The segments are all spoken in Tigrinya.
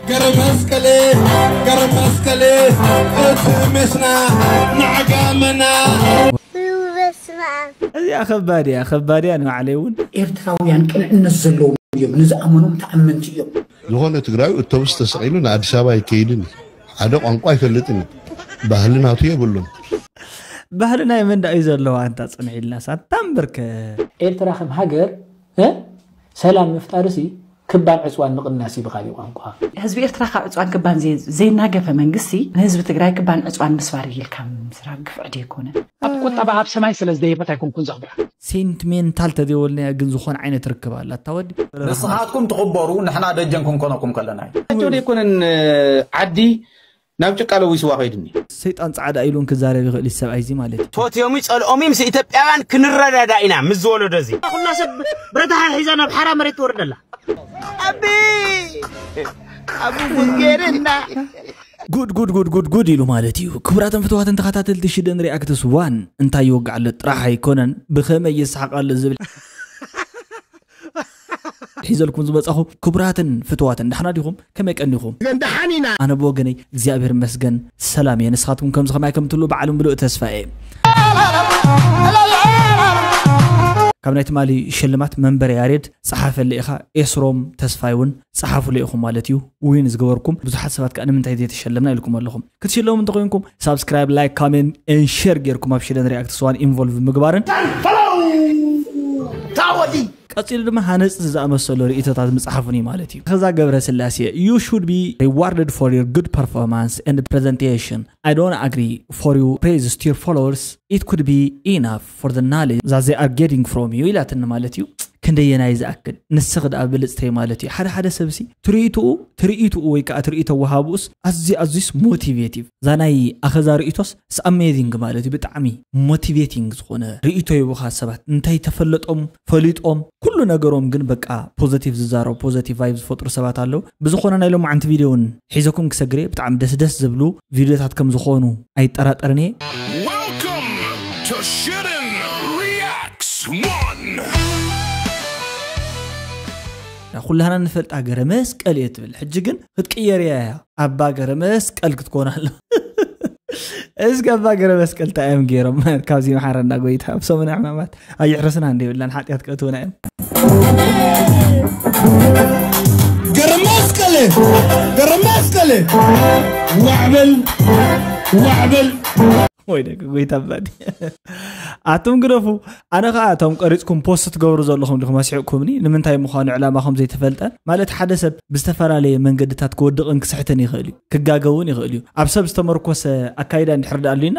ገረመስቀሌ ገረመስቀሌ እቲ ሜስና ንዓጋመና እዚኣ ከባድ እያ ከባድ እያ ንባዕለይ እውን ኤርትራውያን ቅንዕነት ዘለዎም እዮም። ንዝኣመኖም ተኣመንቲ እዮም። ዝኾነ ትግራዊ እቶብስ ተሰቒሉ ንኣዲስ ኣበባ ኣይከይድን እዩ። ሓደ ቋንቋ ኣይፈልጥን እዩ። ባህሊ ናቱ የብሉን። ባህሊ ናይ መን ዳኣ እዩ ዘለዋ ኣንታ ፅንሕ ኢልናስ ኣታ እምበርከ ኤርትራ ከም ሃገር እ? ሰላም ምፍጣርሲ ክባን ዕፅዋን ምቕናስ እዩ ብኻሊእ ቋንቋ። ህዝቢ ኤርትራ ካብ ዕፅዋን ክባን ዘይ- ዘይናገፈ መንግስቲ ንህዝቢ ትግራይ ክባን ዕፅዋን ምስባር ኢልካ ምስራብ ግፍዒ ዶ ኣይኮነን? ኣብ ቁጠባ ኣብ ሰማይ ስለ ዝደየበት ኣይኮንኩን ዘኽብራ። ሴንቲሜንታል ተዘይበልናዮ ግን ዝኾነ ዓይነት ርክብ ኣላ እታ ወዲ ንስኻትኩም ትኽበሩ ንሕና ደጀን ክንኮነኩም ከለና እዩ። ኣጆ ደይኮነን ዓዲ ናብ ጭቃ ለዊስዋ ከይድኒ ሰይጣን ፃዕዳ ኢሉን ክዛረብ ይኽእል እዩ ሰብኣይ እዚ ማለት እዩ ቶት ዮሚ ፀልኦም ምስ ኢትዮጵያውያን ክንረዳዳ ኢና ምስ ዝወለዶ እዚ ኩላ ሰብ ብረታ ሒዛ ናብ ሓራ መሬት ትወርድ ኣላ ኣቢ ኣቢ ጉድ ገይርና ጉድ ጉድ ጉድ ጉድ ጉድ ኢሉ ማለት እዩ ክቡራትን ፍትዋትን ተኸታተልቲ ሽደን ሪኣክትስ ዋን እንታይ ይወግዓሎ ጥራሕ ኣይኮነን ብኸመይ የስሓቕ ኣሎ ዝብል ሒዘልኩም ዝመጻኹ ክቡራትን ፍትዋትን ዳሕና ዲኹም ከመይ ቀኒኹም ደሓን ኢና ኣነ ብወገነይ እግዚኣብሔር መስገን ሰላም እየ ንስኻትኩም ከምዚ ከማይ ከምትሉ በዓል ምሉእ ተስፋ እየ ካብ ናይ ትማሊ ሽልማት መንበረ ያሬድ ጸሓፈለ ኢኻ ኤስሮም ተስፋይ እውን ጸሓፉለ ኢኹም ማለት እዩ ዊን ዝገበርኩም ብዙሓት ሰባት ከዓ ንምንታይ ዘይተሸለምና ኢልኩም ኣለኹም ክትሽለሙ እንተኮይንኩም ሳብስክራይብ ላይክ ካሜንት ን ሸር ጌርኩም ኣብ ሽደን ሪኣክት ስዋን ኢንቮልቭ ምግባርን ታወዲ ቀፂሉ ድማ ሃነፅቲ ዝኣመሰሉ ርእቶታት ምፅሓፉን እዩ ማለት እዩ ከዛ ገብረ ስላሴ you should be rewarded for your good performance and presentation I don't agree for you praise to your followers it could be enough for the knowledge that they are getting from you ኢላትኒ ማለት እዩ ክንደየናይ ዝኣክል ንስኺ ደኣ ብልፅተይ ማለት እዩ ሓደ ሓደ ሰብሲ ትርኢትኡ ትርኢትኡ ወይ ከዓ ትርኢቶ ወሃብኡስ ኣዝዩ ኣዝዩስ ሞቲቬቲቭ እዛ ናይ ኣኸዛ ርእቶስ ስ ኣሜዚንግ ማለት እዩ ብጣዕሚ ሞቲቬቲንግ ዝኾነ ርእቶ ይቡኻ ሰባት እንታይ ተፈለጦም ፈሊጦም ኩሉ ነገሮም ግን በቃ ፖዘቲቭ ዝዛረቡ ፖዘቲቭ ቫይብ ዝፈጥሩ ሰባት ኣለዉ ብዝኾነ ናይ ሎማዓንቲ ቪድዮ እውን ሒዘኩም ክሰግር እየ ብጣዕሚ ደስደስ ዝብሉ ቪድዮታት ከም ዝኾኑ ኣይጠራጠርን እየ Welcome to Shitten Reacts One! ኩላህና ንፈልጣ ገረ መስቀል እየ ትብል ሕጂ ግን ክትቅየር እያ እያ ኣባ ገረ መስቀል ክትኮን ኣሎ እስኪ ኣባ ገረ መስቀል እንታይ እዮም ገይሮም ካብዚ መሓረና ጎይታ ኣብ ሰሙነ ሕማማት ኣይሕርስና እንደ ይብላን ሓጢኣት ከእትውና እዮም ገረ መስቀል ገረ መስቀል ዋዕበል ዋዕበል ወይ ደቂ ጎይታ ኣባዲ ኣቱም ግደፉ ኣነ ከዓ እቶም ቀሪፅኩም ፖስት ትገብሩ ዘለኹም ዲኹም ኣስሒቕኩምኒ ንምንታይ ምዃኑ ዕላማኹም ዘይተፈልጠ ማለት ሓደ ሰብ ብዝተፈላለየ መንገድታት ክወድቕን ክስሕትን ይኽእል እዩ ክጋገውን ይኽእል እዩ ኣብ ሰብ ዝተመርኮሰ ኣካይዳ እንድሕር ዳኣሉና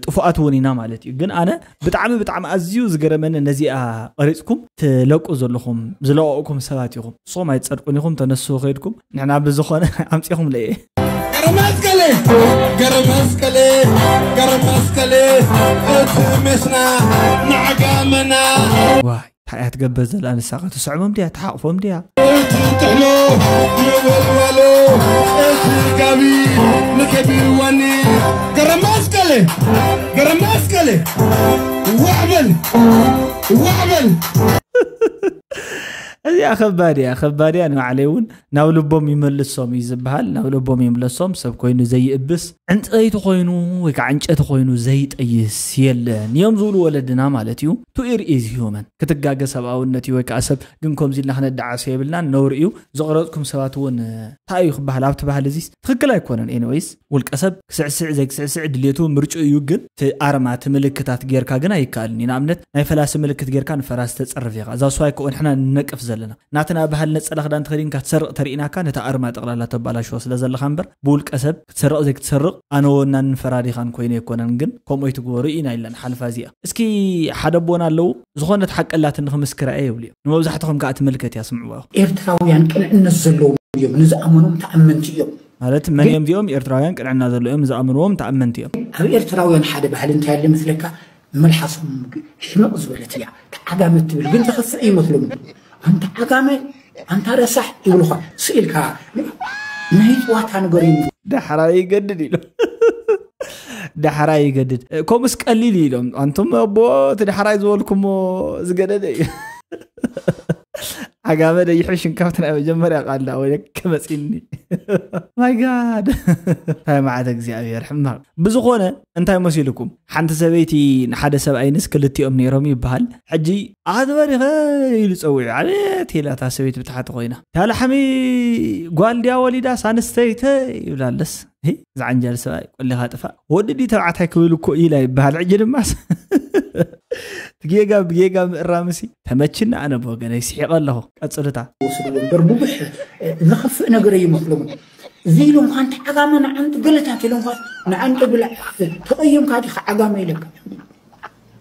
ጥፉኣት እውን ኢና ማለት እዩ ግን ኣነ ብጣዕሚ ብጣዕሚ ኣዝዩ ዝገረመኒ ነዚኣ ቀሪፅኩም ትለቁ ዘለኹም ዝለቀቕኩም ሰባት ኢኹም ንስኹም ኣይትፀድቁን ኢኹም ተነስሁ ከይድኩም ንሕና ብዝኾነ ኣምፂኹም ለየ ገረመስቀሌ ገረመስቀሌ ገረመስቀሌ እቲ ሜስና ንዓጋመና ዋይ እንታይ እያ ትገብር ዘላ ንሳ ክትስዕሞም ድያ ትሓቕፎም ድያ እቲ ጥሕሎ ነበልባሎ እቲ ጋቢ ንከቢዋኒ ገረመስቀሌ ገረመስቀሌ ዋዕበል ዋዕበል እዚኣ ከባድ እያ ከባድ እያ ንባዕለይ እውን ናብ ልቦም ይመልሶም እዩ ዝበሃል ናብ ልቦም ይምለሶም ሰብ ኮይኑ ዘይእብስ ዕንፀይቲ ኮይኑ ወይ ከዓ ዕንጨቲ ኮይኑ ዘይጠይስ የለን እዮም ዝብሉ ወለድና ማለት እዩ to err is human ክትጋገ ሰብኣውነት እዩ ወይ ከዓ ሰብ ግን ከምዚ ኢልና ክነዳዓሶ የብልናን ነውሪ እዩ ዘቕረፅኩም ሰባት እውን እንታይ እዩ ክበሃል ኣብቲ ባህል እዚ ትኽክል ኣይኮነን anyways ውልቀ ሰብ ክስዕስዕ ዘይክስዕስዕ ድሌቱ ምርጭኡ እዩ ግን እቲ ኣርማ እቲ ምልክታት ጌርካ ግን ኣይከኣልን እዩ ንኣብነት ናይ ፈላሲ ምልክት ጌርካ ንፈራሲ ተፅርፍ ኢኻ እዛ እሱ ኣይከኦ ንሕና ንነቅፍ ዘለና ናትና ባህል ነፀላ ክዳን ተኸዲንካ ትሰርቕ ተርኢናካ ነታ ኣርማ ጠቕላላ ተባላሽዎ ስለ ዘለኻ እምበር ብውልቀ ሰብ ክትሰርቕ ዘይክትሰርቕ ኣነ ወናንን ፈራዲኻን ኮይነ ኣይኮነን ግን ከምኡ ኣይትግበሩ ኢና ኢልና ንሓልፋ እዚኣ እስኪ ሓደ ኣቦና ኣለዉ ዝኾነት ሓቂ ኣላትኒ ክምስክራ እየ ይብሉ እዮም ንመብዛሕትኹም ከዓ ትምልከት እያ ስምዕዋ ኢኹም ኤርትራውያን ቅንዕነት ዘለዎም እዮም ንዝኣመኖም ተኣመንቲ እዮም ማለት መን እዮም እዚኦም ኤርትራውያን ቅንዕና ዘለዎም ዝኣምንዎም ተኣመንቲ እዮም ኣብ ኤርትራውያን ሓደ ባህሊ እንታይ ኣለ መስለካ መልሓሶም ሕመቕ ዝበለት እያ ተዓጋመት ትብል ግን ተኸፍዕ ይመስሎም ኣንታ ዓጋመ ኣንታ ረሳሕ ይብሉኻ ስኢልካ ናይ ጨዋታ ነገር እዩ ዳሕራይ ይገድድ ኢሉ ዳሕራይ ይገድድ ከምኡስ ቀሊል ኢሎም ኣንቱም ኣቦ እቲ ዳሕራይ ዝበልኩሞ ዝገደደ እዩ ዓጋመ ደይሕሽን ካብቲ ናይ መጀመርያ ቃልዳ ወደ ከመፂኒ ማይ ጋድ። እንታይ መዓት እግዚኣብሔር ሕማቕ። ብዝኾነ እንታይ መሲልኩም? ሓንቲ ሰበይቲ ንሓደ ሰብኣይንስ ክልቲኦም ነይሮም ይበሃል። ሕጂ ኣትበሪኸ ኢሉ ጸዊዑ፣ ኣቤት ኢላ እታ ሰበይቲ ብታሕቲ ኮይና፣ እታ ላሕሚ ጓል ድያ ወሊዳ ሳንስተይተ ይብላ ኣለስ። ሂ፣ ዝዓንጃል ሰብኣይ ቆሊኻ ጥፋእ። ወዲ ድዩ ተባዕታይ ክብል እኮ ኢላ ይበሃል። ሕጂ ድማስ ጌጋ ብጌጋ ምእራምሲ ተመችና። ኣነ ብወገነይ ስሒቐ ኣለኹ። ቀጽልታ። ወስድዎ እምበር ብዙሕ ዝኸፍእ ነገር ኣይመስሎምን። እዚ ኢሎም ሓንቲ ዓጋመ ንዓንጡ ገለታት ኢሎም ፋት ንዓንጡ ብላዕ ተቐየምካ ዲኻ ዓጋመ ኢለካ።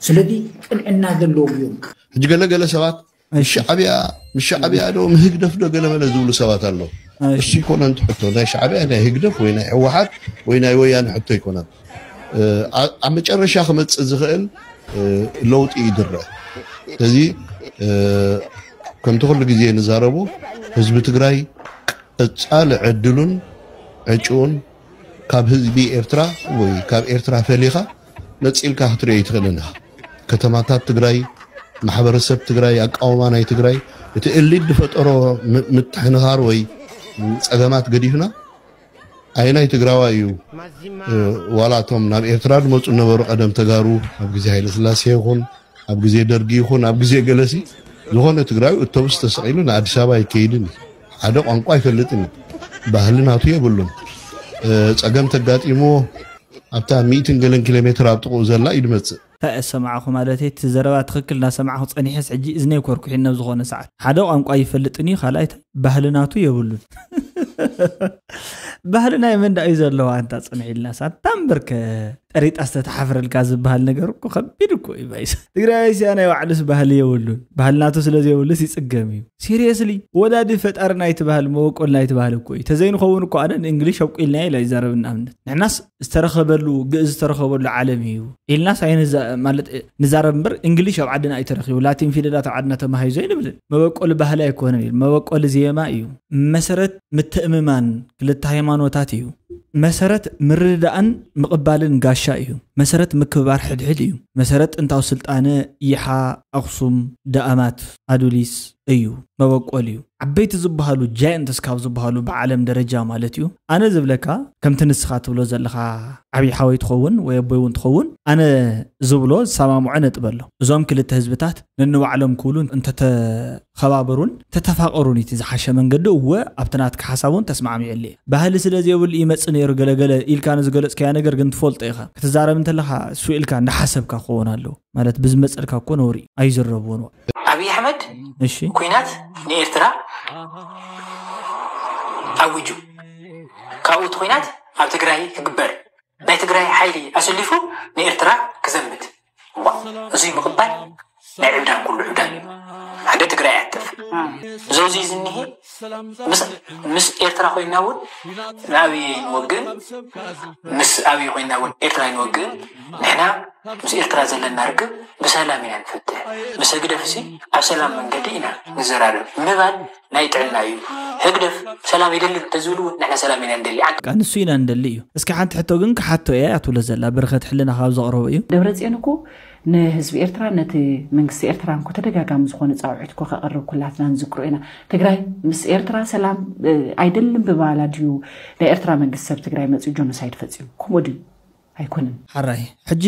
ስለዚ ቅንዕና ዘለዎም እዮም። ሕጂ ገለ ገለ ሰባት ምስ ሻዕብያ ምስ ሻዕብያ ዶ ምህግደፍ ዶ ገለ መለ ዝብሉ ሰባት ኣለዉ። እሺ። እሱ ይኮነን ትሕቶ ናይ ሻዕብያ ናይ ህግደፍ ወይ ናይ ህወሓት ወይ ናይ ወያነ ሕቶ ይኮነን። እ፣ ኣ- ኣብ መጨረሻ ክመፅእ ዝኽእል እ፣ ለውጢ እዩ ዝረአ። ስለዚ እ፣ ከምቲ ኩሉ ግዜ ንዛረቡ ህዝቢ ትግራይ ቀፃሊ ዕድሉን ዕጭኡን ካብ ህዝቢ ኤርትራ ወይ ካብ ኤርትራ ፈሊኻ ነፂልካ ክትሪኦ ኣይትኽእልን ኢኻ። ከተማታት ትግራይ፣ ማሕበረሰብ ትግራይ፣ ኣቃውማ ናይ ትግራይ፣ እቲ እሊት ዝፈጠሮ ም- ምትሕንኻር ወይ ፀገማት ገዲፍና ኣየናይ ትግራዋይ እዩ እ፣ ዋላ እቶም ናብ ኤርትራ ዝመፁ ነበሩ ቀደም ተጋሩ ኣብ ግዜ ሃይለ ስላሴ ይኹን ኣብ ግዜ ደርጊ ይኹን ኣብ ግዜ ገለሲ ዝኾነ ትግራዊ እቶብስ ተሰቒሉ ንኣዲስ ኣበባ ኣይከይድን እዩ። ሓደ ቋንቋ ኣይፈልጥን እዩ። ባህሊ ናቱ የብሉን። እ፣ ፀገም ተጋጢምዎ ኣብታ ሚእትን ገለን ኪሎ ሜትር ኣብ ጥቕኡ ዘላ እዩ ዝመፅእ። እንታይ እሰማዕኹ ማለት እቲ ዘረባ ትኽክል እናሰማዕኹ ፀኒሐስ ሕጂ እዝነይ ኮርኩሒኒ ኣብ ዝኾነ ሰዓት ሓደ ቋንቋ ይፈልጥን እዩ ካልኣይ እንታይ ባህልናቱ የብሉን። ባህሊ ናይ መን ዳኣ እዩ ዘለዋ እንታ ፅንሕ ኢልና ሳታ እምበርከ ጠሪጣ ዝተተሓፍረልካ ዝበሃል ነገር እኮ ከቢድ እኮ እዩ ባይስ ትግራይ ሲያ ናይ ባዕሉስ ባህሊ የብሉን ባህልናቱ ስለዘየብሉስ ይፅገም እዩ። ሲሪየስሊ ወላዲ ፈጣሪ ናይቲ ባህል መበቆል ናይቲ ባህል እኮ እዩ ተዘይንኸውን እኮ ኣነ ንእንግሊሽ ኣብቁ ኢልና ኢላ ይዛረብ ንኣብነት ንሕናስ ዝተረኸበሉ ግእዝ ዝተረኸበሉ ዓለም እዩ ኢልናስ ኣይንዛ ማለት ንዛረብ እምበር እንግሊሽ ኣብ ዓድና ኣይተረኺቡ ላቲን ፊደላት ኣብ ዓድና ተማሂዞ ኣይንብልን። መበቆሊ ባህሊ ኣይኮነን እዩ መበቆሊ ዜማ እዩ። መሰረት ምትእምማን ክልተ ሃይማኖታት እዩ። መሰረት ምርድዳእን ምቕባልን ጋሻ እዩ። መሰረት ምክብባር ሕድሕድ እዩ። መሰረት ጥንታዊ ስልጣነ ይሓ ኣኽሱም ዳኣማት ኣዱሊስ እዩ መበቆል እዩ። ዓበይቲ ዝበሃሉ ጃይንትስ ካብ ዝበሃሉ ብዓለም ደረጃ ማለት እዩ። ኣነ ዝብለካ ከምቲ ንስኻ ትብሎ ዘለኻ ዓብዪ ሓወይ ትኸውን ወይ ኣቦይ እውን ትኸውን ኣነ ዝብሎ ዝሰማምዖ ነጥበ ኣሎ። እዞም ክልተ ህዝብታት ነንባዕሎም ክብሉ እንተተኸባበሩን ተተፋቀሩን እቲ ዝሓሸ መንገዲ እወ ኣብቲ ናትካ ሓሳብ እውን ተስማዕሚዐሉ እየ። ባህሊ ስለ ዘይብሉ ይመጽእ ነይሩ ገለገለ ኢልካ ንዝገለጽካዮ ነገር ግን ትፈልጦ ኢኻ ክትዛረብ እንተለኻ ስው ኢልካ እንዳሓሰብካ ክኸውን ኣለዎ። ማለት ብዝመፀልካ እኮ ነውሪ ኣይዝረብዎን። ኣብይ ኣሕመድ እሺ ኩናት ንኤርትራ ኣዊጁ ካብኡ እቲ ኩናት ኣብ ትግራይ ክግበር ናይ ትግራይ ሓይሊ ኣሰሊፉ ንኤርትራ ክዘምት ዋ እዙይ ምቕባል ናይ ዕብዳን ኩሉ ዕብዳን እዩ። ሓደ ትግራይ ኣያተፍ ዘውዚ ዝኒሄ ምስ ኤርትራ ኮይና እውን ንኣብይ ኣይንወግእን ምስ ኣብይ ኮይና እውን ኤርትራ ኣይንወግእን። ንሕና ምስ ኤርትራ ዘለና ርክብ ብሰላም ኢና ንፈትሕ። ምስ ህግደፍሲ ኣብ ሰላም መንገዲ ኢና ንዘራረብ ምባል ናይ ጥዕና እዩ። ህግደፍ ሰላም ይደሊ እንተዝብል እውን ንሕና ሰላም ኢና ንደሊ። ንሱ ኢና ንደሊ እዩ። እስኪ ሓንቲ ሕቶ ግን ክሓቶ እየ ኣትብሎ ዘላ በረኸት ሕልና ካብ ዘቕረቦ እዩ። ደብረፅዮን እኮ ንህዝቢ ኤርትራ ነቲ መንግስቲ ኤርትራ እንኮ ተደጋጋሚ ዝኾነ ፃውዒት እኮ ከቕርብ ኩላትና ንዝክሮ ኢና። ትግራይ ምስ ኤርትራ ሰላም ኣይደልን ብባላ ድዩ ናይ ኤርትራ መንግስቲ ሰብ ትግራይ መፅኡ ጆኖሳይድ ፈፂሙ ከምኡ ድዩ? ኣይኮነን። ሓራይ ሕጂ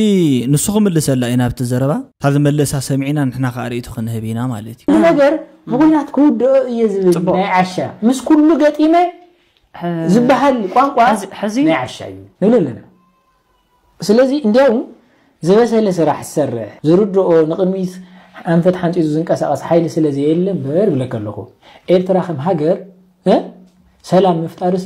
ንሱ ክምልሰላ ኢና ኣብቲ ዘረባ እታ ዝመለሳ ሰሚዕና ንሕና ከዓ ርእይቶ ክንህብ ኢና ማለት እዩ። እዚ ነገር ብኩናት ክውድኦ እየ ዝብል ናይ ዓሻ ምስ ኩሉ ገጢመ ዝበሃል ቋንቋ ናይ ዓሻ እዩ ንብል ኣለና። ስለዚ እንዲያውም ዝበሰለ ስራሕ ዝሰርሕ ዝርድኦ ንቕድሚት ኣንፈት ሓንፂዙ ዝንቀሳቐስ ሓይሊ ስለ ዘየለ እምበር ብለካ ኣለኹ ኤርትራ ከም ሃገር ሰላም ምፍጣርሲ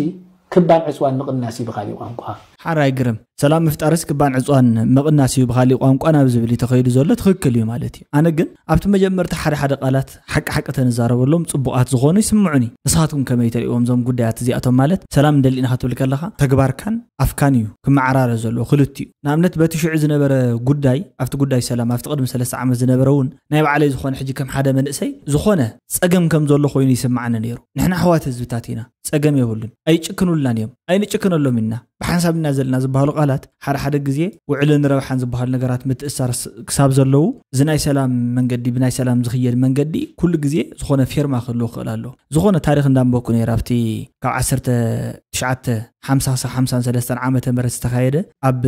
ክባን ዕፅዋን ምቕናስ እዩ ብኻሊእ ቋንቋ። ሓራይ ግርም ሰላም ምፍጣርስ ክባን ዕፅዋን ምቕናስ እዩ ብኻሊእ ቋንቋ ናብ ዝብል እዩ ተኸይዱ ዘሎ ትኽክል እዩ ማለት እዩ። ኣነ ግን ኣብቲ መጀመርታ ሓደ ሓደ ቃላት ሓቂ ሓቂ ተንዛረበሎም ፅቡቓት ዝኾኑ ይስምዑኒ። ንስኻትኩም ከመይ ተሪእዎም እዞም ጉዳያት እዚኣቶም ማለት ሰላም እንደሊእና ክትብል ከለኻ ተግባርካን ኣፍካን እዩ ክመዓራረ ዘለዎ ክልቲኡ። ንኣብነት በቲ ሽዑ ዝነበረ ጉዳይ ኣብቲ ጉዳይ ሰላም ኣብቲ ቅድሚ ሰለስተ ዓመት ዝነበረ እውን ናይ ባዕለይ ዝኾነ ሕጂ ከም ሓደ መንእሰይ ዝኾነ ፀገም ከም ዘሎ ኮይኑ ይስምዓኒ ነይሩ። ንሕና ኣሕዋት ህዝብታት ኢና። ፀገም የብሉን። ኣይጭክኑልናን እዮም። ኣይንጭክነሎም ኢና። ብሓንሳብ ኢና ዘለና ዝበሃሉ ቃላት ሓደ ሓደ ግዜ ውዕልን ረብሓን ዝበሃሉ ነገራት ምትእሳር ስ- ክሳብ ዘለዉ፣ እዚ ናይ ሰላም መንገዲ፣ ብናይ ሰላም ዝኽየድ መንገዲ ኩሉ ግዜ ዝኾነ ፌርማ ክህልዎ ክኽእል ኣለዎ። ዝኾነ ታሪኽ እንዳንበኩ ነይረ፣ ኣብቲ ካብ ዓሰርተ ትሽዓተ ሓምሳ ክሳብ ሓምሳን ሰለስተን ዓመተ ምህረት ዝተኻየደ ኣብ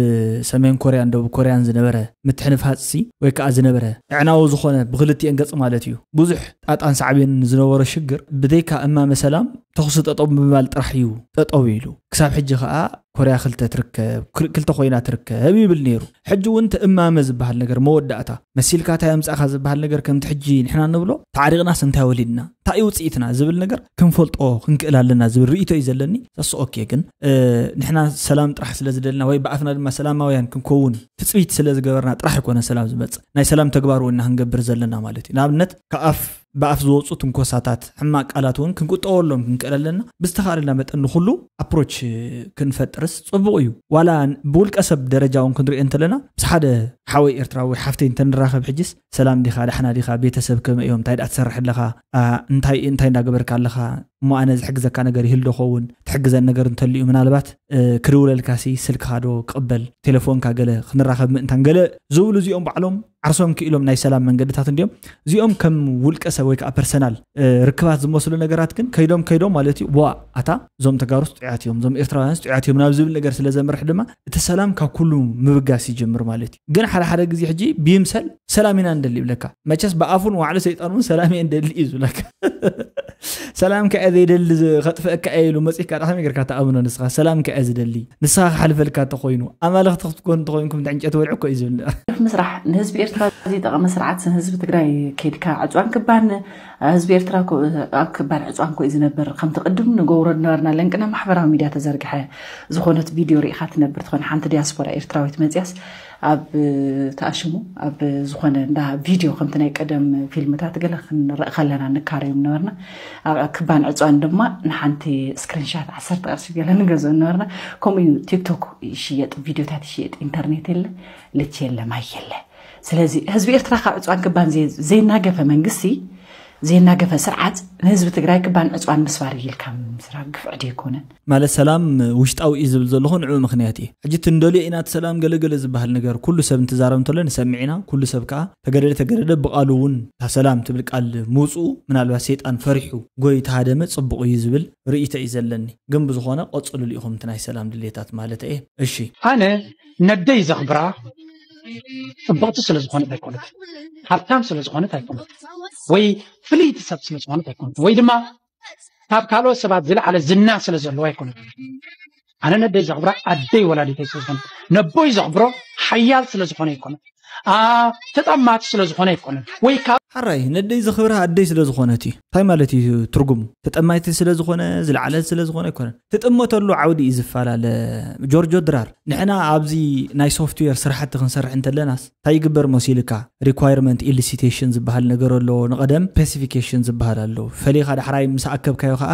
ሰሜን ኮርያን ደቡብ ኮርያን ዝነበረ ምትሕንፋጽ ሲ ወይ ከዓ ዝነበረ ኣዕናዊ ዝኾነ ብክልቲኤን ገጽ ማለት እዩ፣ ብዙሕ ጣጣን ሳዕቤንን ዝነበሮ ሽግር ብዘይካ እማመ ሰላም ተኹሲ ጠጠው ብምባል ጥራሕ እዩ ጠጠው ኢሉ። ክሳብ ሕጂ ከዓ ኮርያ ክልተ ትርከብ፣ ክል- ክልተ ኮይና ትርከብ ይብል ነይሩ። ሕጂ እውን እቲ እማመ ዝበሃል ነገር መወዳእታ መሲልካ እንታይ ኣምጻእካ ዝበሃል ነገር ከምቲ ሕጂ ንሕና ንብሎ ተዓሪቕናስ እንታይ ወሊድና፣ እንታይ እዩ ውፅኢትና ዝብል ነገር ክንፈልጦ ክንክእል ኣለና ዝብል ርእይቶ እዩ ዘለኒ። ሰስ ኦኬ ግን ንሕና ሰላም ጥራሕ ስለ ዝደልና ወይ ብኣፍና ድማ ሰላማውያን ክንከውን ትፅቢት ስለ ዝገበርና ጥራሕ ይኮነ ሰላም ዝመፅእ፣ ናይ ሰላም ተግባር እውን ክንገብር ዘለና ማለት እዩ። ንኣብነት ካብ ኣፍ ብኣፍ ዝወፁ ትንኮሳታት፣ ሕማቅ ቃላት እውን ክንቁጠበሎም ክንክእል ኣለና። ብዝተኻእለና መጠን ንኩሉ ኣፕሮች ክንፈጥርስ ፅቡቅ እዩ። ዋላ ብውልቀ ሰብ ደረጃ እውን ክንሪኦ እንተለና ምስ ሓደ ሓወይ ኤርትራዊ ሓፍተይ እንተንራኸብ ሕጅስ ሰላም ዲኻ፣ ዳሕና ዲኻ፣ ቤተሰብ ከመይ እዮም፣ እንታይ ደኣ ትሰርሕ ኣለኻ፣ እንታይ እንታይ እንዳገበርካ ኣለኻ፣ እሞ ኣነ ዝሕግዘካ ነገር ይህል ዶ ኸውን፣ ትሕግዘን ነገር እንተልዩ ምናልባት ክድውለልካ ሲ ስልክኻ ዶ ክቕበል፣ ቴሌፎንካ ገለ ክንራኸብ ምእንታን ገለ ዝብሉ እዚኦም ባዕሎም ዓርሶም ክኢሎም ናይ ሰላም መንገድታት እንዲዮም። እዚኦም ከም ውልቀ ሰብ ወይ ከዓ ፐርሰናል ርክባት ዝመስሉ ነገራት ግን ከይዶም ከይዶም ማለት እዩ ዋ ኣታ እዞም ተጋሩስ ጥዑያት እዮም፣ እዞም ኤርትራውያንስ ጥዑያት እዮም ናብ ዝብል ነገር ስለ ዘምርሕ ድማ እቲ ሰላም ካብ ኩሉ ምብጋስ ይጀምር ማለት እዩ። ግን ሓደ ሓደ ግዜ ሕጂ ብይምሰል ሰላም ኢና እንደሊ ይብለካ። መቸስ ብኣፉን ዋዕሉ ሰይጣን እውን ሰላም እየ እንደሊ እዩ ዝብለካ። ሰላም ከዐ ዘይደሊ ከጥፍአካ እየ ኢሉ መፂካ ዳኸመይ ጌርካ ተኣምኖ ንስኻ ሰላም ከዐ ዝደሊ ንስኻ ክሓልፈልካ ተኮይኑ ኣማለኽቲ ክትኮኑ ተኮይንኩም ዕንጨት ወልዕ እኮ እዩ ዝብል። ምስራሕ ንህዝቢ ኤርትራ ዝጠቐመ ስርዓት ህዝቢ ትግራይ ከይድካ ዕፅዋን ክባን ህዝቢ ኤርትራ ኣብ ክባን ዕፅዋን ኮ ዝነበር ከምቲ ቅድም ንገብሮ ዝነበርና ለንቅና ማሕበራዊ ሚድያ ተዘርግሐ ዝኾነት ቪድዮ ርኢኻ ትነብር ትኾን ሓንቲ ዲያስፖራ ኤርትራዊት መፅያስ ኣብ ተኣሽሙ ኣብ ዝኾነ እንዳ ቪድዮ ከምቲ ናይ ቀደም ፊልምታት ገለ ክንርኢ ከለና ንካረዮም ነበርና። ኣብ ክባን ዕፅዋን ድማ ንሓንቲ ስክሪንሻት ዓሰርተ ቅርሺ ገለ ንገዝኦ ነበርና። ከምኡ እዩ ቲክቶክ ይሽየጥ፣ ቪድዮታት ይሽየጥ፣ ኢንተርኔት የለ፣ ልች የለ፣ ማይ የለ። ስለዚ ህዝቢ ኤርትራ ካብ ዕፅዋን ክባን ዘይናገፈ መንግስቲ ዘይናገፈ ስርዓት ንህዝቢ ትግራይ ክባን ዕፅዋን ምስባር ኢልካ ምስራብ ግፍዒ ዶ ኣይኮነን? ማለት ሰላም ውሽጣዊ እዩ ዝብል ዘለኹ ንዑ ምኽንያት እዩ። ሕጂ እቲ እንደልዮ ኢና እቲ ሰላም ገለገለ ዝበሃል ነገር ኩሉ ሰብ እንትዛረብ እንተሎ ንሰምዕ ኢና። ኩሉ ሰብ ከዓ ተገደደ ተገደደ ብቃሉ እውን እታ ሰላም ትብል ቃል ምውፅኡ ምናልባት ሰይጣን ፈሪሑ ጎይ ተሃደመ ፅቡቕ እዩ ዝብል ርእይቶ እዩ ዘለኒ። ግን ብዝኾነ ቀፅሉሉ ኢኹም እቲ ናይ ሰላም ድሌታት ማለት እየ። እሺ ኣነ ነደይ ዘኽብራ ፅብቕቲ ስለ ዝኾነት ኣይኮነትን፣ ሃብታም ስለ ዝኾነት ኣይኮነትን፣ ወይ ፍልይቲ ሰብ ስለ ዝኾነት ኣይኮነትን፣ ወይ ድማ ካብ ካልኦት ሰባት ዝለዓለ ዝና ስለ ዘለዎ ኣይኮነትን። ኣነ ነደይ ዘኽብራ ኣደይ ወላዲተይ ስለ ዝኾነት፣ ነቦይ ዘኽብሮ ሓያል ስለ ዝኾነ ኣይኮነን፣ ተጠማቲ ስለ ዝኾነ ኣይኮነን፣ ወይ ካብ ሓራይ ነደይ ዘኽብራ ኣደይ ስለ ዝኾነት እዩ። እንታይ ማለት እዩ ትርጉሙ? ተጠማይቲ ስለ ዝኾነ ዝለዓለ ስለ ዝኾነ ኣይኮነን። ትጥመተሉ ዓውዲ እዩ ዝፈላለ። ጆርጆ ድራር ንሕና ኣብዚ ናይ ሶፍትዌር ስራሕቲ ክንሰርሕ እንተለናስ እንታይ ይግበር መሲልካ? ሪኳርመንት ኢሊሲቴሽን ዝበሃል ነገር ኣሎ። ንቐደም ስፔሲፊኬሽን ዝበሃል ኣሎ። ፈሊኻ ዳሕራይ ምስ ኣከብካዮ ከዓ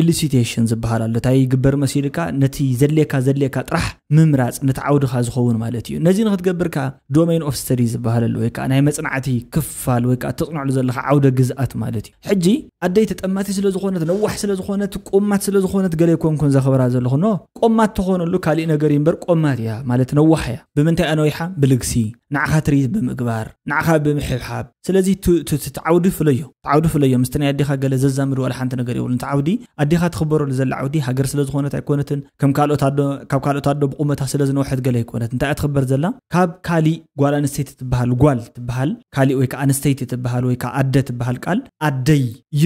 ኢሊሲቴሽን ዝበሃል ኣሎ። እንታይ ይግበር መሲልካ? ነቲ ዘድልየካ ዘድልየካ ጥራሕ ምምራፅ ነቲ ዓውድኻ ዝኸውን ማለት እዩ። ነዚ ንክትገብር ከዓ ዶሜን ኦፍ ስተዲ ዝበሃል ኣሎ፣ ወይ ከዓ ናይ መፅናዕቲ ክፋል ወይ ከዓ ተፅንዕሉ ዘለካ ዓውደ ግዝኣት ማለት እዩ። ሕጂ ኣደይ ተጠማቲ ስለ ዝኾነት ነዋሕ ስለ ዝኾነት ቆማት ስለ ዝኾነት ገለ ኣይኮንኩን ዘኽብራ ዘለኹ ኖ ቆማት ተኾነሉ ካሊእ ነገር እዩ እምበር ቆማት እያ ማለት ነዋሕ እያ። ብምንታይ እያ ነዊሓ? ብልግሲ ንዓኻ ትርኢት ብምግባር ንዓኻ ብምሕብሓብ። ስለዚ ትዓውዲ ፍለዮ ትዓውዲ ፍለዮ ምስቲ ናይ ኣዴኻ ገለ ዘዛምድ ዋላ ሓንቲ ነገር የብሉን። እቲ ዓውዲ ኣዴኻ ትኽበረሉ ዘላ ዓውዲ ሃገር ስለ ዝኾነት ኣይኮነትን፣ ከም ካልኦት ኣዶ ካብ ካልኦት ኣዶ ብቑመታ ስለ ዝነውሐት ገለ ኣይኮነት። እንታይ እያ ትኽበር ዘላ? ካብ ካሊእ ጓል ኣንስተይቲ ትበሃል ጓል ትበሃል ካሊእ ወይ ከዓ ኣንስተይቲ ትበሃል ወይ ከዓ ኣደ ትበሃል ቃል ኣደይ እዩ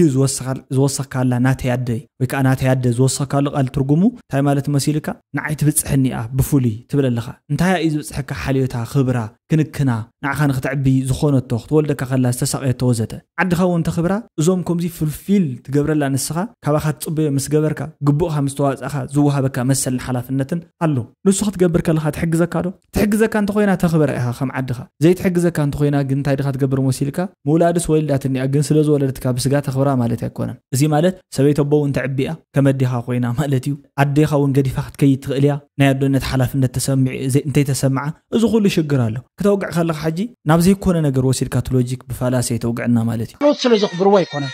ዝወሰኻላ ናተይ ኣደይ ወይ ከዓ ናተይ ኣደ ዝወሰኻሉ ቃል ትርጉሙ እንታይ ማለት መሲልካ? ንዓይ ትብፅሕኒ እያ ብፍሉይ ትብል ኣለኻ። እንታይ እዩ ዝብፅሐካ? ሓልዮታ፣ ክብራ፣ ክንክና፣ ንዓኻ ንክትዕቢ ዝኾነቶ፣ ክትወልደካ ከላ ዝተሳቐየቶ ወዘተ። ዓድኻ እውን ተኽብራ፣ እዞም ከምዚ ፍልፊል ትገብረላ ንስኻ ካባኻ ትፅበዮ ምስ ገበርካ፣ ግቡእኻ ምስ ተዋፃእኻ ዝወሃበካ መሰልን ሓላፍነትን ኣሎ። ንሱ ክትገብር ከለኻ ትሕግዘካ ዶ? ትሕግዘካ እንተኾይና ተኽብራ ኢኻ ከም ዓድኻ። ዘይትሕግዘካ እንተኾይና ግን እንታይ ድኻ ትገብር መሲልካ? ምውላድስ ወሊዳትኒ እያ ግን ስለ ዝወለደትካ ብስጋ ተኽብራ ማለት ኣይኮነን። እዚ ማለት ሰበይቲ ኣቦ እውን ተዕቢ እያ ከም ኣዴኻ ኮይና ማለት እዩ። ኣዴኻ እውን ገዲፋ ክትከይድ ትኽእል እያ። ናይ ኣዶነት ሓላፍነት ተሰሚዑ እንተይተሰምዓ እዚ ኩሉ ሽግር ኣሎ። ክተውግዕ ከለኻ ሕጂ ናብ ዘይኮነ ነገር ወሲድካ እቲ ሎጂክ ብፋላሲ ኣይተውግዕና ማለት እዩ። ካልኦት ስለ ዘኽብርዎ ኣይኮነን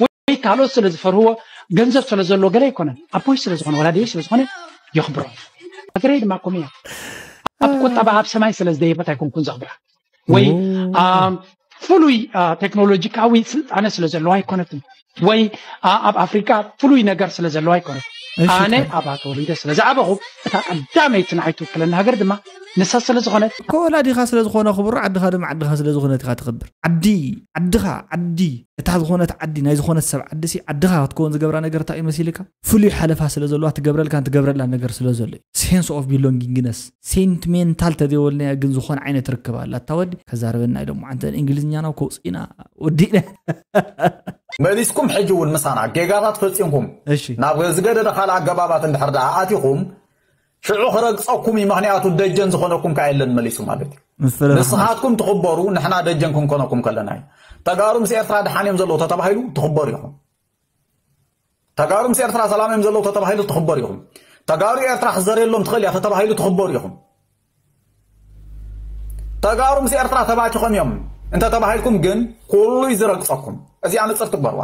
ወይ ካልኦት ስለ ዝፈርህዎ ገንዘብ ስለ ዘለዎ ገለ ኣይኮነን። ኣቦይ ስለ ዝኾነ ወላዲየይ ስለ ዝኾነ የኽብሮ። ትሬ ድማ ከምኡ እያ። ኣብ ቁጠባ ኣብ ሰማይ ስለ ዝደየበት ኣይኮንኩን ዘኽብራ። ወይ ፍሉይ ቴክኖሎጂካዊ ስልጣነ ስለ ዘለዋ ኣይኮነትን። ወይ ኣብ ኣፍሪካ ፍሉይ ነገር ስለ ዘለዋ ኣይኮነትን። ኣነ ኣብኣ ተወሊደ ስለ ዝዓበኹ፣ እታ ቀዳመይቲ ንዓይ ትውክለኒ ሃገር ድማ ንሳ ስለ ዝኾነት። ከወላዲኻ ስለ ዝኾነ ክቡር፣ ዓድኻ ድማ ዓድኻ ስለ ዝኾነት ኢኻ ትኽብር። ዓዲ ዓድኻ ዓዲ እታ ዝኾነት ዓዲ ናይ ዝኾነት ሰብ ዓዲ ሲ ዓድኻ ክትከውን ዝገብራ ነገር እንታይ እዩ መሲልካ? ፍሉይ ሓለፋ ስለ ዘለዋ ትገብረልካን ትገብረላን ነገር ስለ ዘሎ እዩ። ሴንስ ኦፍ ቢሎንጊንግነስ ሴንቲሜንታል ተዘይበልናዮ ግን ዝኾነ ዓይነት ርክብ ኣላ። እታ ወዲ ከዛርበና ኢሎም ዓንተ እንግሊዝኛና ከውፅኢና ወዲእና። መሊስኩም ሕጂ እውን ምሳና ጌጋታት ፈፂምኩም እሺ ናብ ዝገደደ ካልእ ኣገባባት እንድሕር ደኣ ኣቲኹም ሽዑ ክረግፀኩም እዩ። ምክንያቱ ደጀን ዝኾነኩም ከ የለን መሊሱ ማለት እዩ። ምፍርራሕ ንስኻትኩም ትኽበሩ፣ ንሕና ደጀን ክንኮነኩም ከለና እዩ። ተጋሩ ምስ ኤርትራ ደሓን እዮም ዘለዉ ተተባሂሉ ትኽበሩ ኢኹም። ተጋሩ ምስ ኤርትራ ሰላም እዮም ዘለዉ ተተባሂሉ ትኽበሩ ኢኹም። ተጋሩ ኤርትራ ክዘር የሎም ትኽእል እያ ተተባሂሉ ትኽበሩ ኢኹም። ተጋሩ ምስ ኤርትራ ተባቲኾም እዮም እንተተባሂልኩም ግን ኩሉ እዩ ዝረግፀኩም። እዚኣ ንፅር ትግበርዋ።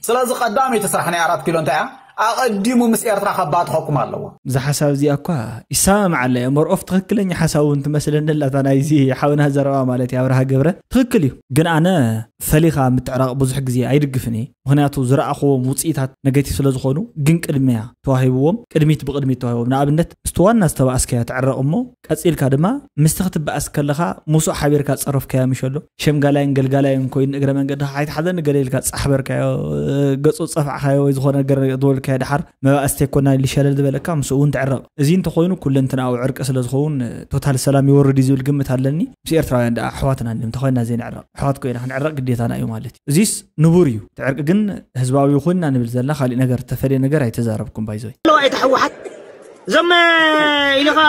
ስለዚ ቀዳመይቲ ስራሕ ናይ ኣራት ኪሎ እንታይ እያ? ኣቐዲሙ ምስ ኤርትራ ከባትኸኩም ኣለዎ። እዛ ሓሳብ እዚኣ እኳ ይሰማማዕ ኣለ እየ። መርኦፍ ትኽክለኛ ሓሳብ እውን ትመስለኒ ኣላ እታ ናይዚ ሓውና ዘረባ ማለት እዩ ኣብርሃ ገብረ። ትኽክል እዩ። ግን ኣነ ፈሊኻ ምትዕራቕ ብዙሕ ግዜ ኣይድግፍን እየ። ምኽንያቱ ዝረኣኽዎም ውፅኢታት ነገቲቭ ስለ ዝኾኑ ግን ቅድሚያ ተዋሂብዎም፣ ቅድሚት ብቕድሚት ተዋሂቦም። ንኣብነት ምስቲ ዋና ዝተባኣስካዮ ትዕረቕ እሞ ቀጺልካ ድማ ምስቲ ክትበኣስ ከለኻ ምስኡ ሓቢርካ ዝጸረፍካዮ ምሽ ኣሎ ሸምጋላይን ገልጋላይን ኮይኑ እግረ መንገድኻ ኣይትሓዘኒ ገለ ኢልካ ጻሕበርካዮ፣ ገጹ ዝጸፋዕካዮ ወይ ዝኾነ ነገር ዝበልካዮ ደሓር መባእስቲ ኣይኮናን ኢሉ ሸለል ዝበለካ ምስኡ እውን ትዕረቕ። እዚ እንተኾይኑ ኩለንትናዊ ዕርቂ ስለ ዝኸውን ቶታል ሰላም ይወርድ እዩ ዝብል ግምት ኣለኒ። ምስ ኤርትራውያን ደኣ ኣሕዋትና እንድዮም እንተኾይንና ዘይንዕረቕ ኣሕዋት ኮይና ክንዕረቕ ግዴታና እዩ ማለት እዩ። እዚስ ንቡር እዩ። እቲ ዕርቂ ግን ህዝባዊ ይኹንና ንብል ዘለና ካሊእ ነገር እተፈልየ ነገር ኣይተዛረብኩም ባይዞይ። ኣለዋ እታ ህወሓት እዞም ኢልኻ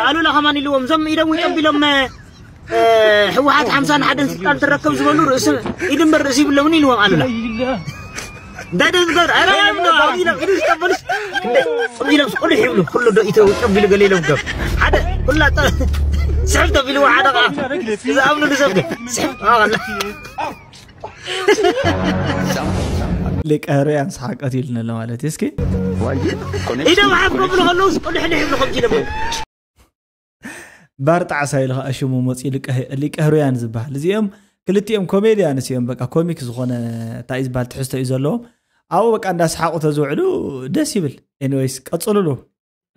ኣሉላ ከማን ኢልዎም እዞም ኢዶም ውጭ ኣቢሎም ህወሓት ሓምሳን ሓደን ስልጣን ትረከብ ዝበሉ ርእሲ ኢድ እምበር ርእሲ ይብለምን ኢልዎም ኣሉላ እንታይ ዶ ዝገብር ኣረ ኢሎም ኢዱ ዝጠበሉስ ኢሎም ቁልሕ ይብሉ ኩሉ ዶ ኢተ ውጭ ኣቢሉ ገለ ኢሎም ገብ ሓደ ኩላ ስሕብ ተቢልዎ ሓደ ኸዓ ዝኣምኑ ንሰብ ስሕብ ኣላ ሊቀ ህሩያን ሰሓቀት ኢሉኒ ኣሎ ማለት እዩ። እስኪ ኢዶም ሓፍ ከብሉ ከለውስ ቁልሕልሕ ይብሉ ከምዚ ኢሎም ባር ጣዕሳ ኢሉ ከዓ ሽሙ መፂኡ ሊቀ- ሊቀ ህሩያን ዝበሃል እዚኦም ክልቲኦም ኮሜድያንስ እዮም። በቃ ኮሚክ ዝኾነ እንታይ ዝበሃል ትሕዝቶ እዩ ዘለዎም። ኣብኡ በቃ እንዳሰሓቁ ተዝውዕሉ ደስ ይብል። ኤኒዌይስ ቀፅሉሉ።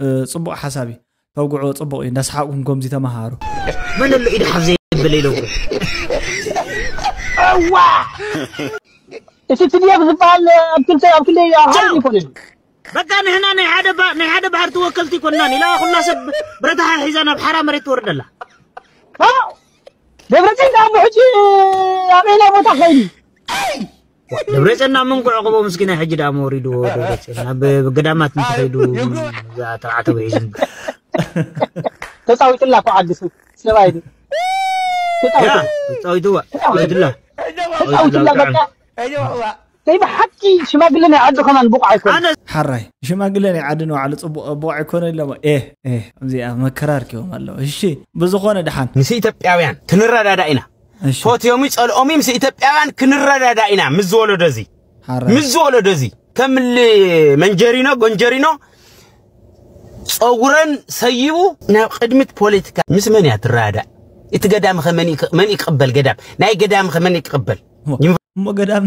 እ፣ ፅቡቅ ሓሳብ እዩ። ተውግዕዎ ፅቡቅ እዩ። እንዳሰሓቅኩም ከምዚ ተመሃሩ። መን ኣሎ ኢዱ ሓፍ ዘይብል ኢሎም እዋ እቲ ትድየብ ዝበሃል ኣብ ክልተ ኣብ ክንደይ ኣብ ሓደ ይኮነ በቃ ንሕና ናይ ሓደ ባ- ናይ ሓደ ባህር ተወከልቲ ይኮንናን ኢላ ኩላ ሰብ ብረታ ሒዛ ናብ ሓራ መሬት ትወርደላ ደብረፅዮን ካብ ሕጂ ኣበየናይ ቦታ ከይዱ ደብረፅዮን ናብ መንጎ ዕቕቦ ምስኪና ሕጂ ደኣ መወሪድዎ ደብረፅዮን ናብ ገዳማት እንተኸይዱ እዛ ተባዕተ ውሒዙ ተፃዊጥላ እኮ ዓዲ ስም ሰብኣይ ድዩ? ያ ተፃዊትዋ ተፃዊትላ ተፃዊጥላ በቃ ናይ ብሓቂ ሽማግለ ናይ ዓዱ ከማን ብቑዕ ኣይኮነ ኣነ ሓራይ ሽማግለ ናይ ዓዲ ንባዕሉ ፅቡቅ ኣቦ ኣይኮነ ኢሎሞ ኤ ኤ ከምዚኣ መከራ ኣርኪቦም ኣለዉ። እሺ ብዝኾነ ድሓን ምስ ኢትዮጵያውያን ክንረዳዳ ኢና። እሺ ፎትዮሚ ጸልኦሚ ምስ ኢትዮጵያውያን ክንረዳዳ ኢና። ምስ ዝወለዶ እዚ ሓራይ ምስ ዝወለዶ እዚ ከም ል መንጀሪኖ ጎንጀሪኖ ጸጉረን ሰይቡ ናብ ቅድሚት ፖለቲካ ምስ መን እያ ትረዳዳእ? እቲ ገዳም ከ መን ይክ- መን ይቅበል? ገዳም ናይ ገዳም ከ መን ይቅበል? እሞ ገዳም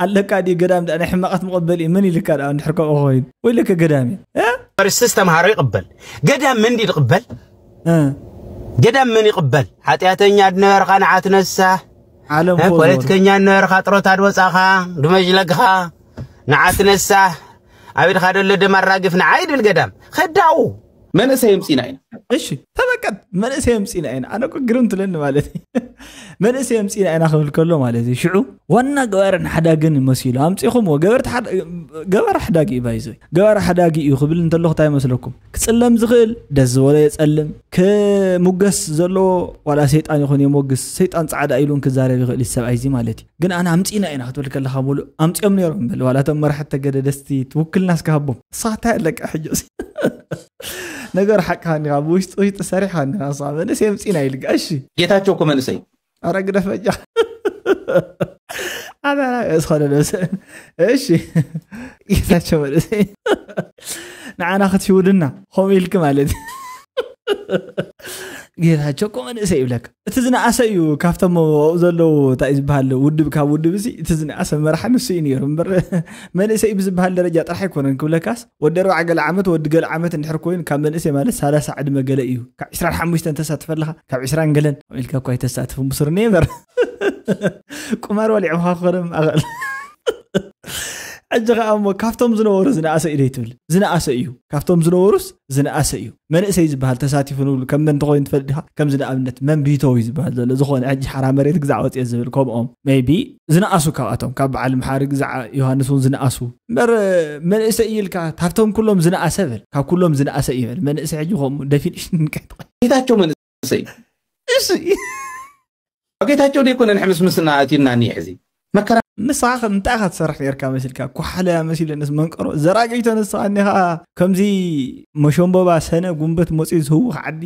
ኣለካ ድዩ? ገዳም ደኣ ናይ ሕማቃት መቐበሊ እዩ። መን ኢልካ ደኣ እንድሕር ከምኡ ኮይኑ ወይ ለከ ገዳም እዩ እ? ዩኒቨርሲቲስ ተምሃሮ ይቕበል። ገዳም መን ድዩ ዝቕበል? እ። ገዳም መን ይቕበል? ሓጢኣተኛ ድነበርኻ ንዓ ትነሳህ፣ ዓለም እ፣ ፎዞ ፖለቲከኛ ድነበርኻ ጥሮታ ድወጻኻ ድመጅለግኻ ንዓ ትነሳህ፣ ኣብ ኢድኻ ደሎ ደም ኣራግፍ ንዓ ይድል ገዳም። ኸዳኡ መንእሰይ የምፂና ኢና። እሺ ተበቀት መንእሰይ የምፂና ኢና። ኣነ እኮ ግርም ትለኒ ማለት እዩ። መንእሰይ የምፂና ኢና ክብል ከሎ ማለት እዩ። ሽዑ ዋና ገባርን ሓዳግን መሲሉ ኣምፂኹምዎ። ገበር ሓዳጊ እዩ ባይዞይ። ገባር ሓዳጊ እዩ ክብል እንተለኹ እንታይ ይመስለኩም? ክፅለም ዝኽእል ደስ ዝበሎ የፀልም፣ ክሙገስ ዘለዎ ዋላ ሰይጣን ይኹን የሞግስ፣ ሰይጣን ፃዕዳ ኢሉ እውን ክዛረብ ይኽእል እዩ ሰብኣይ እዚ ማለት እዩ። ግን ኣነ ኣምፂና ኢና ክትብል ከለኻ ሙሉእ ኣምፂኦም ነይሮም በል ዋላ እቶም መራሕቲ ተገደደስቲ ትውክልና እስከ ሃቦም። ንስኻ እንታይ ኣለካ ሕጂ? ነገር ሓቅኻ እንዲኻ ብውሽጢ ውሽጢ ሰሪሕኻ እንዲኻ ንስኻ መንእሰይ ኣምፂና ኢልካ እሺ። ጌታቸው እኮ መንእሰይ ኣረ ግደፍ በጃ ኣረ ዝኾነ ነብሰ እሺ ጌታቸው መንእሰይ ንዓና ክትሽውድና ከምኡ ኢልክ ማለት እዩ። ጌታቸው እኮ መንእሰይ ይብለካ። እቲ ዝነኣሰ እዩ ካብቶም ኣብኡ ዘለዉ፣ እንታይ እዩ ዝበሃል፣ ውድብ፣ ካብ ውድብ እዚ እቲ ዝነኣሰ መራሒ ንሱ እዩ ነይሩ እምበር፣ መንእሰይ ብዝበሃል ደረጃ ጥራሕ ኣይኮነን ክብለካስ፣ ወዲ ኣርባዓ ገለ ዓመት፣ ወዲ ገለ ዓመት እንድሕር ኮይኑ፣ ካብ መንእሰይ ማለት ሰላሳ ዕድመ ገለ እዩ። ካብ ዕስራን ሓሙሽተን ተሳትፍ ኣለኻ፣ ካብ ዕስራን ገለን ኢልካ እኳ ኣይተሳትፍን ብሱር ነበር። ቁማር በሊዕኻ ክኾነ ማእኸል። ሕጂ ኸዓ እሞ ካብቶም ዝነበሩ ዝነኣሰ እዩ ትብል? ዝነኣሰ እዩ። ካብቶም ዝነበሩስ ዝነኣሰ እዩ። መንእሰይ ዝበሃል ተሳቲፉ ንብሉ ከም መን ተኾይኑ ትፈልጥ ዲኻ? ከምዚ ንኣብነት መን ቢተው እዩ ዝበሃል ዘሎ፣ ዝኾነ ሕጂ ሓራ መሬት ግዛዕ ወፅየ ዝብል፣ ከምኦም ሜይቢ ዝነኣሱ፣ ካብኣቶም ካብ በዓል መሓሪ ግዛዕ ዮሃንስ እውን ዝነኣሱ እምበር፣ መንእሰይ እዩ ኢልካ ካብቶም ኩሎም ዝነኣሰ በል፣ ካብ ኩሎም ዝነኣሰ እዩ በል። መንእሰይ ሕጂ ከምኡ ደፊኒሽን ከይትቐ- ጌታቸው መንእሰይ እሺ ኣብ ጌታቸው ደይኮነ ንሕምስምስና ኣትዩና እኒአ ሕዚ መከራ ንስኻ ከ እንታይ ኢኻ ትሰርሕ ነርካ መሲልካ? ኳሕለያ መሲለ ንስ መንቀሮ ዘራገይቶ ንስኻ እኒኻ። ከምዚ መሸምቦባ ሰነ ጉንበት መፂኡ ዝህውኽ ዓዲ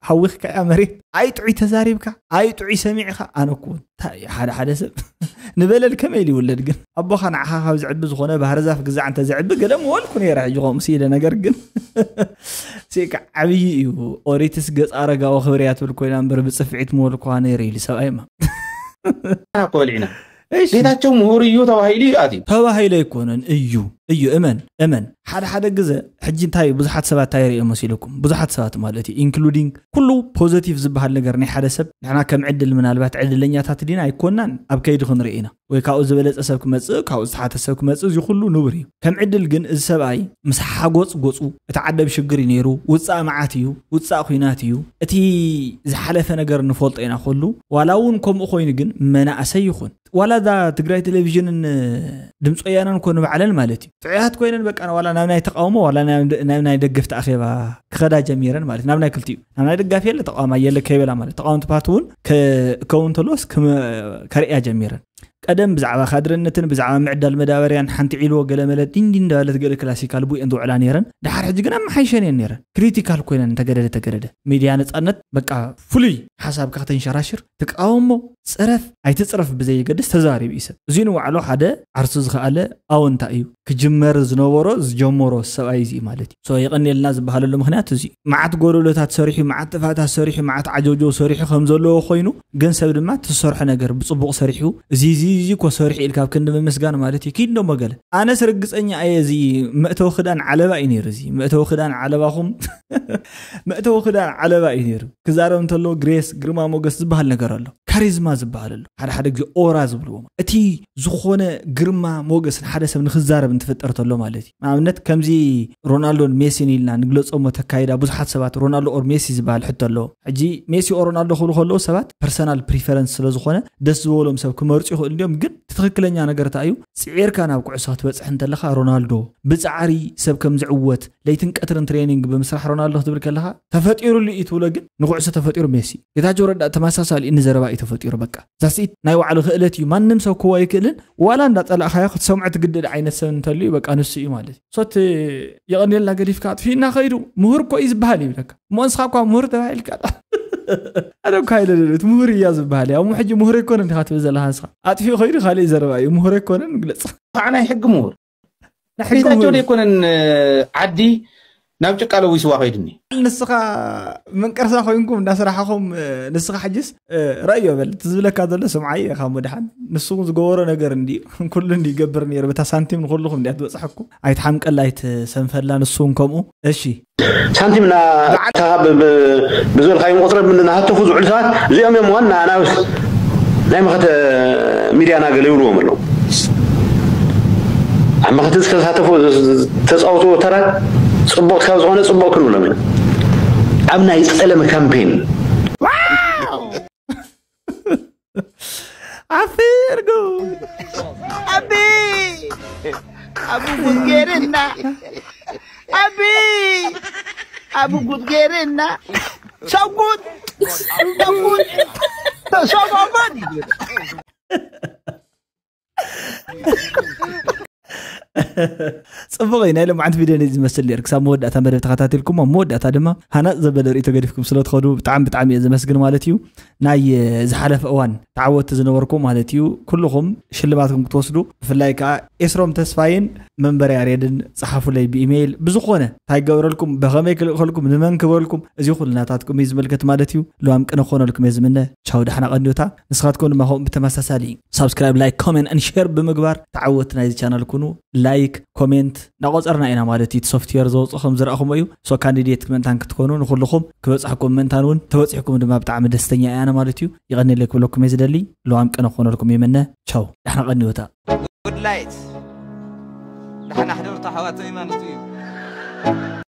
ሃዊኽካ እያ መሬት። ኣይ ጥዑይ ተዛሪብካ፣ ኣይ ጥዑይ ሰሚዕካ። ኣነ እኮ እንታይ ሓደ ሓደ ሰብ ንበለል ከመይ ኢሉ ይውለድ ግን ኣቦኻ ንዓኻ ካብ ዝዕቢ ዝኾነ ባህር ዛፍ ግዛዕ እንተ ዝዕቢ ገለ ምወልኩ ነይረ። ሕጂ ከምኡ ስኢለ ነገር ግን ሲካ ዓብዪ እዩ። ኦሪትስ ገፅ ኣረጋዊ ክብርያ ትብል ኮይና እምበር ብፅፍዒት ምወልኩዋ ነይረ ኢሉ ሰብኣይማ እኮ በሊዕና። ጌታቸው ምሁር እዩ ተባሂሉ እዩ ኣትዩ። ተባሂሉ ኣይኮነን እዩ እዩ እመን እመን ሓደ ሓደ ግዘ ሕጂ እንታይ ብዙሓት ሰባት እንታይ ርእዮም መሲልኩም ብዙሓት ሰባት ማለት እዩ including ኩሉ positive ዝበሃል ነገር ናይ ሓደ ሰብ ንሕና ከም ዕድል ምናልባት ዕድለኛታት ዲና ኣይኮናን ኣብ ከይዲ ክንርኢ ኢና ወይ ካብኡ ዝበለፀ ሰብ ክመፅእ ካብኡ ዝተሓተ ሰብ ክመፅእ እዚ ኩሉ ንቡር እዩ ከም ዕድል ግን እዚ ሰብኣይ ምስ ሓጎፅ ጎፁ እቲ ዓደብ ሽግር እዩ ነይሩ ውፃእ መዓት እዩ ውፃእ ኩናት እዩ እቲ ዝሓለፈ ነገር ንፈልጦ ኢና ከሉ ዋላ እውን ከምኡ ኮይኑ ግን መናእሰይ ይኹን ዋላ እዛ ትግራይ ቴሌቪዥንን ድምፂ ወያነን እኮ ንባዕለን ማለት እዩ ጥዑያት ኮይነን በቃ ዋላ ናብ ናይ ተቃውሞ ዋላ ናብ ናይ ደገፍቲ ኣኼባ ክኸዳ ጀሚረን ማለት ናብ ናይ ክልቲኡ ናብ ናይ ደጋፊ የለ ተቃዋማይ የለ ከይበላ ማለት ተቃወምቲ ፓርቲ እውን ክከውን ተሎስ ከርእያ ጀሚረን ቀደም ብዛዕባ ካድርነትን ብዛዕባ ምዕዳል መዳበርያን ሓንቲ ዒልዎ ገለመለ ዲንዲ እንዳበለት ገለ ክላሲካል ቡኤን ዝውዕላ ነይረን ድሓር ሕጂ ግን ኣመሓይሸን እየን ነይረን ክሪቲካል ኮይነን እንተገደደ ተገደደ ሚድያ ነፃነት በቃ ፍሉይ ሓሳብካ ከተንሸራሽር ትቃወሞ ፅረፍ ኣይትፅረፍ ብዘየገድስ ተዛሪቡ እዩ ሰብ እዚ ንባዕሉ ሓደ ዓርሱ ዝኸኣለ ኣወንታ እዩ ክጅመር ዝነበሮ ዝጀመሮ ሰብኣይ እዚ ማለት እዩ so የቐንየልና ዝበሃለሉ ምክንያት እዚ መዓት ጎደሎታት ሰሪሑ መዓት ጥፋታት ሰሪሑ መዓት ዓጀውጀው ሰሪሑ ከም ዘለዎ ኮይኑ ግን ሰብ ድማ ትሰርሖ ነገር ብፅቡቕ ሰሪሑ እዚ እዚ እዚ እኮ ሰሪሑ ኢልካ ኣብ ክንዲ ምምስጋን ማለት እዩ ኪድ ዶ መገለ ኣነስ ርግፀኛ ኣየ እዚ መእተዊ ክዳን ዓለባ እዩ ነይሩ እዚ መእተዊ ክዳን ዓለባኹም መእተዊ ክዳን ዓለባ እዩ ነይሩ ክዛረብ እንተሎ ግሬስ ግርማ ሞገስ ዝበሃል ነገር ኣሎ ካሪዝማ ዝበሃል ኣሎ ሓደ ሓደ ግዜ ኦራ ዝብልዎ እቲ ዝኾነ ግርማ ሞገስ ንሓደ ሰብ ንክዛረብ እንትፍጠር ተሎ ማለት እዩ ንኣብነት ከምዚ ሮናልዶን ሜሲን ኢልና ንግለፆሞ ተካይዳ ብዙሓት ሰባት ሮናልዶ ኦር ሜሲ ዝበሃል ሕቶ ኣለዎ ሕጂ ሜሲ ኦር ሮናልዶ ክብሉ ከለዉ ሰባት ፐርሰናል ፕሪፈረንስ ስለዝኾነ ደስ ዝበሎም ሰብ ክመርፁ ይኽእሉ እንዲዮም ግን ትኽክለኛ ነገር እንታይ እዩ ፅዒርካ ናብ ኩዕሶ ክትበፅሕ እንተለካ ሮናልዶ ብፃዕሪ ሰብ ከም ዝዕወት ለይትን ቀትርን ትሬኒንግ ብምስራሕ ሮናልዶ ክትብል ከለካ ተፈጢሩሉ እዩ ትብሎ ግን ንኩዕሶ ተፈጢሩ ሜሲ ጌታቸው ረዳ ተመሳሳሊ ንዘረባ እዩ ተፈጢሩ በቃ ዛስኢት ናይ ባዕሉ ክእለት እዩ ማንም ሰብ ክዋ ይክእልን ዋላ እንዳፀላእካዮ ክትሰምዖ ትግደድ ዓይነት ሰብ እንተልዩ በቃ ንሱ እዩ ማለት እዩ ሶት የቐንየልና ገዲፍካ ኣጥፊእና ከይዱ ምሁር እኮ እዩ ዝበሃል ይብለካ እሞ ንስኻ እኳ ምሁር ተባሂልካ ኣነ እኳ ኢለ እቲ ምሁር እያ ዝበሃል እያ እሞ ሕጂ ምሁር ኣይኮነ እንዲኻ ትብል ዘለካ ንስኻ ኣጥፊኡ ከይዱ ካልእ ዘረባ እዩ ምሁር ኣይኮነን ግለፅ ከዓ ናይ ሕጊ ምሁር ጌታቸው ዘይኮነን ዓዲ ናብ ጭቃ ለዊስዋ ከይድኒ ንስኻ መንቀርሳ ኮይንኩም እንዳሰራሕኹም ንስኻ ሕጅስ ረእዮ በል እቲ ዝብለካ ዘሎ ስምዓይ ኢኻ መድሓን ንሱ ዝገበሮ ነገር እንዲ ኩሉ እንዲ ይገብር ነይሩ በታ ሳንቲም ንኩልኹም እንዲያ ትበፅሐኩም ኣይትሓምቀላ ኣይትሰንፈላ ንሱ እውን ከምኡ እሺ ሳንቲም ብዝበልካዮም ቁፅሪ ናሃተፉ ዝውዕሉ ሰባት እዚኦም እዮም ዋና ኣናብስ ናይ መኸተ ሚድያና ገለ ይብልዎም ኣለዉ ኣብ መኸተ ዝተሳተፉ ተፃወትዎ ተራ ፅቡቕ ካብ ዝኾነ ፅቡቕ ክንብሎም ኢና ኣብ ናይ ፀለመ ካምፔን ኣፊርጉ ኣቢ ኣብ ጉድ ገይርና ኣቢ ኣብ ጉድ ገይርና ሸጉጥ ሸጉጥ ሸጎጎጥ ጽቡቕ እዩ። ናይ ሎማዓንቲ ቪድዮ ነዚ ዝመስል ነይሩ። ክሳብ መወዳእታ መደብ ተኸታቲልኩም፣ ኣብ መወዳእታ ድማ ሃናጽ ዘበለ ርእይቶ ገዲፍኩም ስለ ትኸዱ ብጣዕሚ ብጣዕሚ እየ ዘመስግን ማለት እዩ። ናይ ዝሓለፈ እዋን ተዓወትቲ ዝነበርኩም ማለት እዩ፣ ኩልኹም ሽልማትኩም ክትወስዱ፣ ብፍላይ ከዓ ኤስሮም ተስፋይን መንበር ያሬድን ጸሓፉለይ ብኢሜይል። ብዝኾነ እንታይ ክገብረልኩም፣ ብኸመይ ክልእኸልኩም፣ ንመን ክበልኩም፣ እዚ ኩሉ ናታትኩም እዩ ዝምልከት ማለት እዩ። ልዋም ቅነ ክኾነልኩም እየ ዝምነ። ቻው፣ ዳሕና ቀንዮታ። ንስኻትኩም ድማ ከምኡ ብተመሳሳሊ ሳብስክራይብ፣ ላይክ፣ ኮሜንት ን ሼር ብምግባር ተዓወትቲ ናይዚ ቻናል ኩኑ። ላይክ፣ ኮሜንት እናቆጸርና ኢና ማለት እዩ። እቲ ሶፍትዌር ዘውፅኦ ከም ዝረእኹሞ እዩ። ሶ ካንዲዴት ምእንታን ክትኮኑ ንኩልኹም ክበፅሐኩም ምእንታን እውን ተበፂሕኩም ድማ ብጣዕሚ ደስተኛ እያነ ማለት እዩ። ይቐኒለይ ክብለኩም እየ ዝደሊ። ለዋም ቅነ ክኾነልኩም ይምነ። ቻው፣ ዳሕና ቀንዮታ። ጉድ ላይት ዳሕና ሕደርቱ ኣሕዋተይ ማለት እዩ።